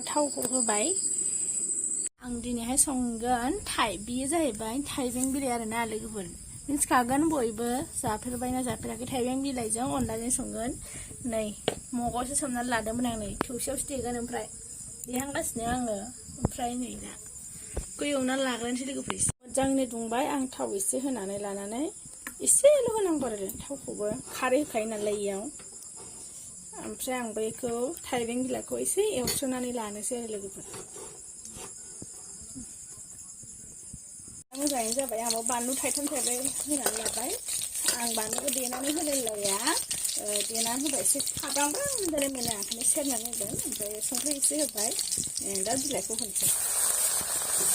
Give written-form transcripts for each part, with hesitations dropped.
थावखौ होबाय आं दिनैहाय संगोन बियो जाहैबाय थाइबें बिलाइ आरोना लोगोफोर मिथिखागोन बयबो जाफेरबायना जाफेराखै थाइबें बिलाइजों अनलाजों संगोन नै मगावसो सोमनानै लादोंमोन आं नै थौसियावसो देगोन ओमफ्राय देहांगासिनो आङो ओमफ्राय नै दा एवनानै लाग्रोनोसै लोगोफोर मोजाङैनो दुंबाय आं थाव एसे होनानै लानानै एसेल' होनांगौ आरो थावखौबो खारै होखायो नालाय इयाव ओमफ्राय आं बेखौ थाइबें बिलाइखौ एसे एवस्रोनानै लानोसै आरो लोगोफोर मोजाङै जाबाय आं बानलु थाइथाम थाइब्रै होनानै लाबाय आं बानलुखौ देनानै होलायलाया देनानै होबा एसे खाब्रांब्रां मोनजानाय मोनो ओंखायनो सेरनानै होगोन ओमफ्राय संख्रि एसे होबाय दा बिलाइखौ होनोसै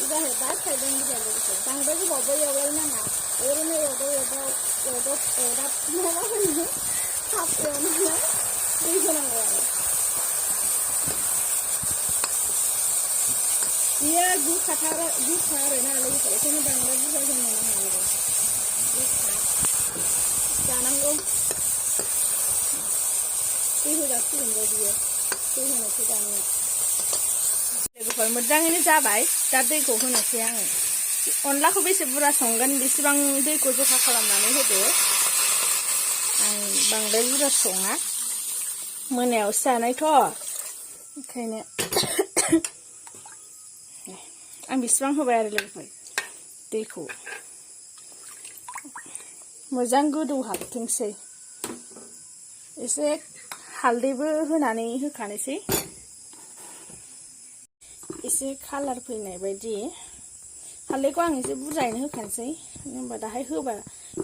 जाहैबाय थाइबें बिलाइ लोगोफोर बांद्राय गोबावबो एवलायनाङा ओरैनो एवदाब माबा होनो थाब एवनानै दै होनांगौ आरो बियो गोखा आरोना लोगोफोर बेखायनो बांद्राय बुरजा होनो नाङा आरो गोखा जानांगौ दै होजासिगोनबो बियो दै होनोसै दानिया लोगोफोर मोजाङैनो जाबाय दा दैखौ होनोसै आङो अनलाखौ बेसे बुरजा संगोन बेसेबां दैखौ जखा खालामनानै होदो आं बांद्राय बुरजा सङा मोनायावसो जानायथ' ओंखायनो आं बेसेबां होबाय आरो लोगोफोर दैखौ मोजां गोदौहाबथोंसै एसे हालदैबो होनानै होखानोसै एसे कालार फैनाय बायदि हालदैखौ आं एसे बुरजायैनो होखानोसै होनबा दाहाय होबा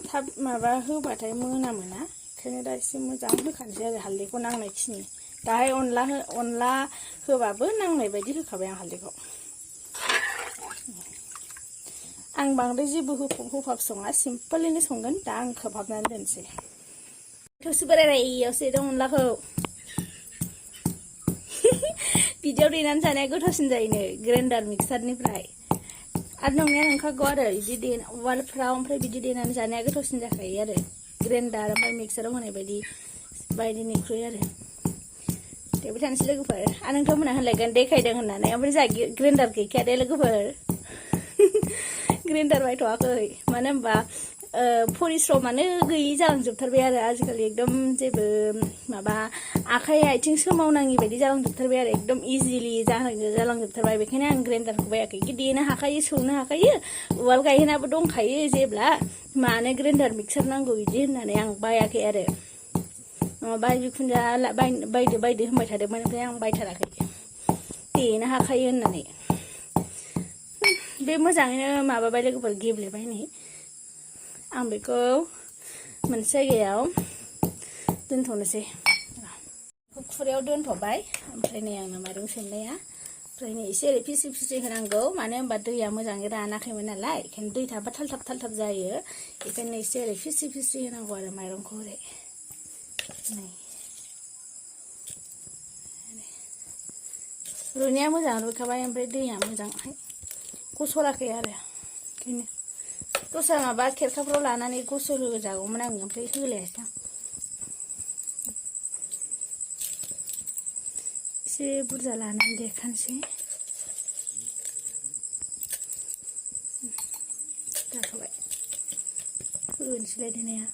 थाब माबा होबाथाय मोनामोना ओंखायनो दा एसे मोजां होखानोसै आरो हालदैखौ नांनायखिनि दाहाय अनला होबाबो नांनाय बायदि होखाबाय आं हालदैखौ आं बांद्राय जेबो होफाब सङा सिम्पोलैनो संगोन दा आं खोबहाबनानै दोनसै थौसि बोरायरायावसो दं अनलाखौ बिदियाव देनानै जानाया गोथावसिन जायोनो ग्राइन्डार मिक्सारनिफ्राय आरो नंनाया नंखागौ आरो बिदि उवालफ्राव ओमफ्राय बिदि देनानै जानाया गोथावसिन जाखायो आरो ग्राइन्डार ओमफ्राय मिक्साराव होनाय बायदिनिख्रुइ आरो देबाय थानोसै लोगोफोर आरो नोंथांमोनहा होनलायगोन देखायदों होननानै ओमफ्राय जोंहा ग्राइन्डार गैखाया दे लोगोफोर ग्राइन्डार बायथ'वाखै मानो होनबा परिश्रमानो गैयि जालांजोबथारबाय आरो आजिखालि एकदम जेबो माबा आखाइ आथिं सोमावनाङि बायदि जालांजोबथारबाय आरो एकदम इजिलि जालांजोबथारबाय बेखायनो आं ग्राइन्डारखौ बायाखै देनो हाखायो सौनो हाखायो उवाल गायहेनाबो दंखायो जेब्ला मानो ग्राइन्डार मिक्सार नांगौ बिदि होननानै आं बायाखै आरो नङाबा जिखुनु बायदो होनबाय थादोंमोन ओमफ्राय आं बायथाराखै देनो हाखायो होननानै बे मोजाङैनो माबाबाय लोगोफोर गेब्लेबाय नै आं बेखौ मोनसे जायगायाव दोनथ'नोसै खुरैयाव दोनथ'बाय ओमफ्राय नै आंना माइरं सोमनाया ओमफ्राय नै एसे ओरै फिसि फिसि होनांगौ मानो होनबा दैया मोजाङै रानाखैमोन नालाय बेखायनो दै थाबा थालथाब जायो बेखायनो एसे ओरै फिसि होनांगौ आरो माइरंखौ ओरै नै रुइनाया मोजां रुइखाबाय ओमफ्राय दैया मोजांहाय गसराखै आरो ओंखायनो दस्रा माबा खेरखाफ्राव लानानै गसर होजागौमोन आङो ओमफ्राय होलायासै आं एसे बुरजा लानानै देखानोसै जाथ'बाय होनोसैलाय देनाया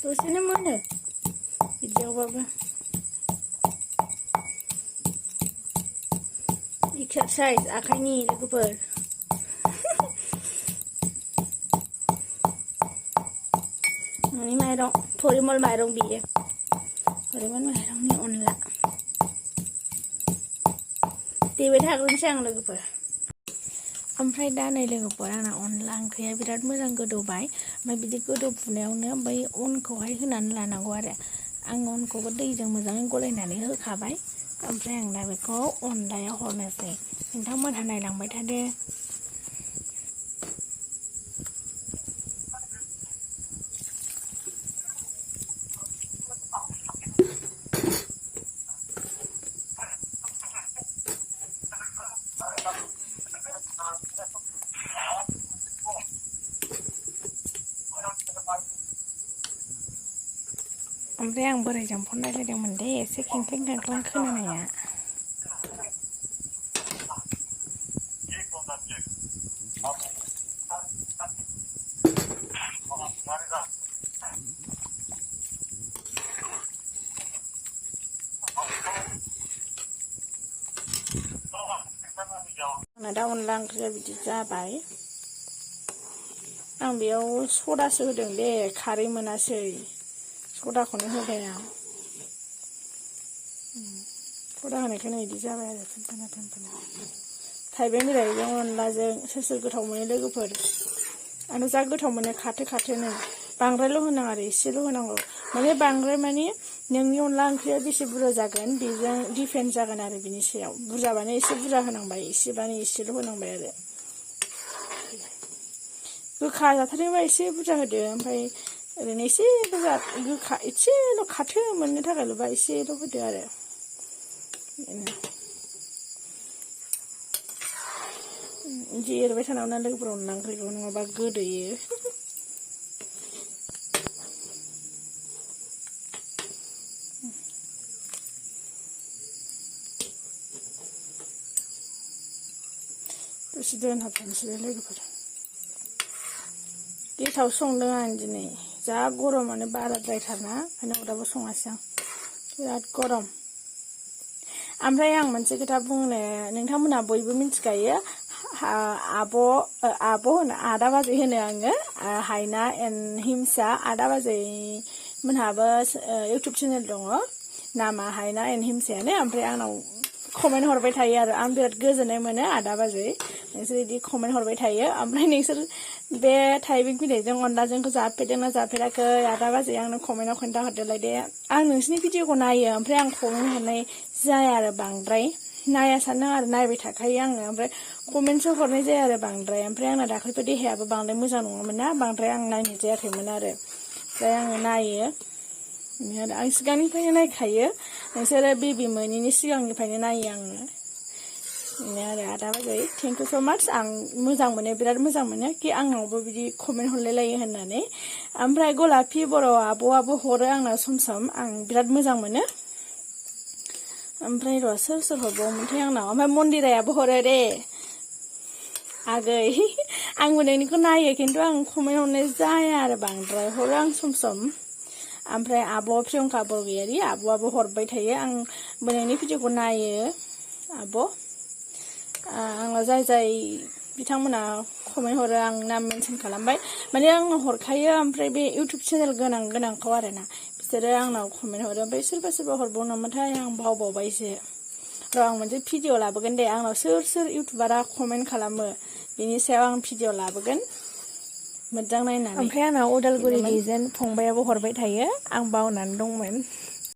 दसेनो मोनो बिदियावबाबो एक्सारसाइज आखाइनि लोगोफोर न'नि माइरं परिमल माइरं बियो परिमल माइरंनि अनला देबाय थाग्रोनोसै आं लोगोफोर ओमफ्राय दा नै लोगोफोर आंना अनला ओंख्रिया बिराद मोजां गोदौबाय ओमफ्राय बिदि गोदौफुनायावनो बै अनखौहाय होनानै लानांगौ आरो आं अनखौबो दैजों मोजाङै गलायनानै होखाबाय ओमफ्राय आं दा बेखौ अनलायाव हरनोसै नोंथांमोनहा नायलांबाय थादो ओमफ्राय आं बोराइजों फन रायज्लायदोंमोन दे एसे खेंख्लें खेंख्लां खोनानाया आंना दा अनला ओंख्रिया बिदि जाबाय आं बेयाव सदासो होदों दे खारै मोनासै सदाखौनो होबाय आं सदा होनायखायनो बिदि जाबाय आरो फेम्फोना थाइबें बिलाइजों अनलाजों सोर सोर गोथाव मोनो लोगोफोर आंथ' जा गोथाव मोनो खाथो खाथोनो बांद्रायल' होनाङा आरो एसेल' होनांगौ माने बांद्राय माने नोंनि अनला ओंख्रिया बेसे बुरजा जागोन बेजों डिपेन्ड जागोन आरो बिनि सायाव बुरजाबानो एसे बुरजा होनांबाय एसेबानो एसेल' होनांबाय आरो गोखा जाथारनोबा एसे बुरजा होदो ओमफ्राय ओरैनो एसे बुरजा गोखा एसेल' खाथो मोननो थाखायल'बा एसेल' होदो आरो बिदि एरबाय थानांगौ ना लोगोफोर अनला ओंख्रिखौ नङाबा गोदोयो दसे दोनहाबथानोसै लोगोफोर गेसाव संदों आं दिनै जा गरमानो बाराद्रायथारना ओंखायनो अरदाबाव सङासै आं बिराद गरम ओमफ्राय आं मोनसे खोथा बुंनो नोंथांमोनहा बयबो मिथिखायो आब' होनो आदा बाजै होनो आङो हायना एन्ड हिमसा आदा बाजै मोनहाबो इउटुब चेनेल दङ नामा हायना एन्ड हिमसायानो ओमफ्राय आंनाव कमेन्ट हरबाय थायो आरो आं बिराद गोजोननाय मोनो आदा बाजै नोंसोर बिदि कमेन्ट हरबाय थायो ओमफ्राय नोंसोर बे थाइबें बिलाइजों अनलाजोंखौ जाफेरदोंना जाफेराखै आदा बाजै आंनो कमेन्टआव खोन्थाहरदोलाय दे आं नोंसोरनि भिडिअखौ नायो ओमफ्राय आं कमेन्ट हरनाय जाया आरो बांद्राय नाया सानदों आरो नायबाय थाखायो आङो ओमफ्राय कमेन्टसो हरनाय जाया आरो बांद्राय ओमफ्राय आंना दाख्लैथ' देहायाबो बांद्राय मोजां नङामोन ना बांद्राय आं नायनाय जायाखैमोन आरो ओमफ्राय आङो नायो आं सिगांनिफ्रायनो नायखायो नोंसोरो बेबि मोनैनि सिगांनिफ्रायनो नायो आङो बेनो आरो आदा बाजै थेंक इउ स' माच आं मोजां मोनो बिराद मोजां मोनो कि आंनावबो बिदि कमेन्ट हरलायलायो होननानै ओमफ्राय गलापि बर' आब'आबो हरो आंनाव सम सम आं बिराद मोजां मोनो ओमफ्राय र' सोर सोर हरबावोमोनथाय आंनाव ओमफ्राय मन्दिरायाबो हरो दे आगै आंबो नोंनिखौ नायो खिन्थु आं कमेन्ट हरनाय जाया आरो बांद्राय हरो आं सम सम ओमफ्राय आब' प्रियंका बरगयारि आब'आबो हरबाय थायो आं नोंनि भिडिअखौ नायो आब' आंनाव जाय बिथांमोना कमेन्ट हरो आं नाम मेनसन खालामबाय माने आंनो हरखायो ओमफ्राय बे इउटुब चेनेल गोनांखौ आरोना बिसोरो आंनाव कमेन्ट हरो ओमफ्राय सोरबा हरबावो नामाथाय आं बावबावबायसो र' आं मोनसे भिडिअ लाबोगोन दे आंनाव सोर इउटुबारा कमेन्ट खालामो बिनि सायाव आं भिडिअ लाबोगोन मोजां नायनानै ओमफ्राय आंनाव उदालगुरि डिजाइन फंबायाबो हरबाय थायो आं बावनानै दंमोन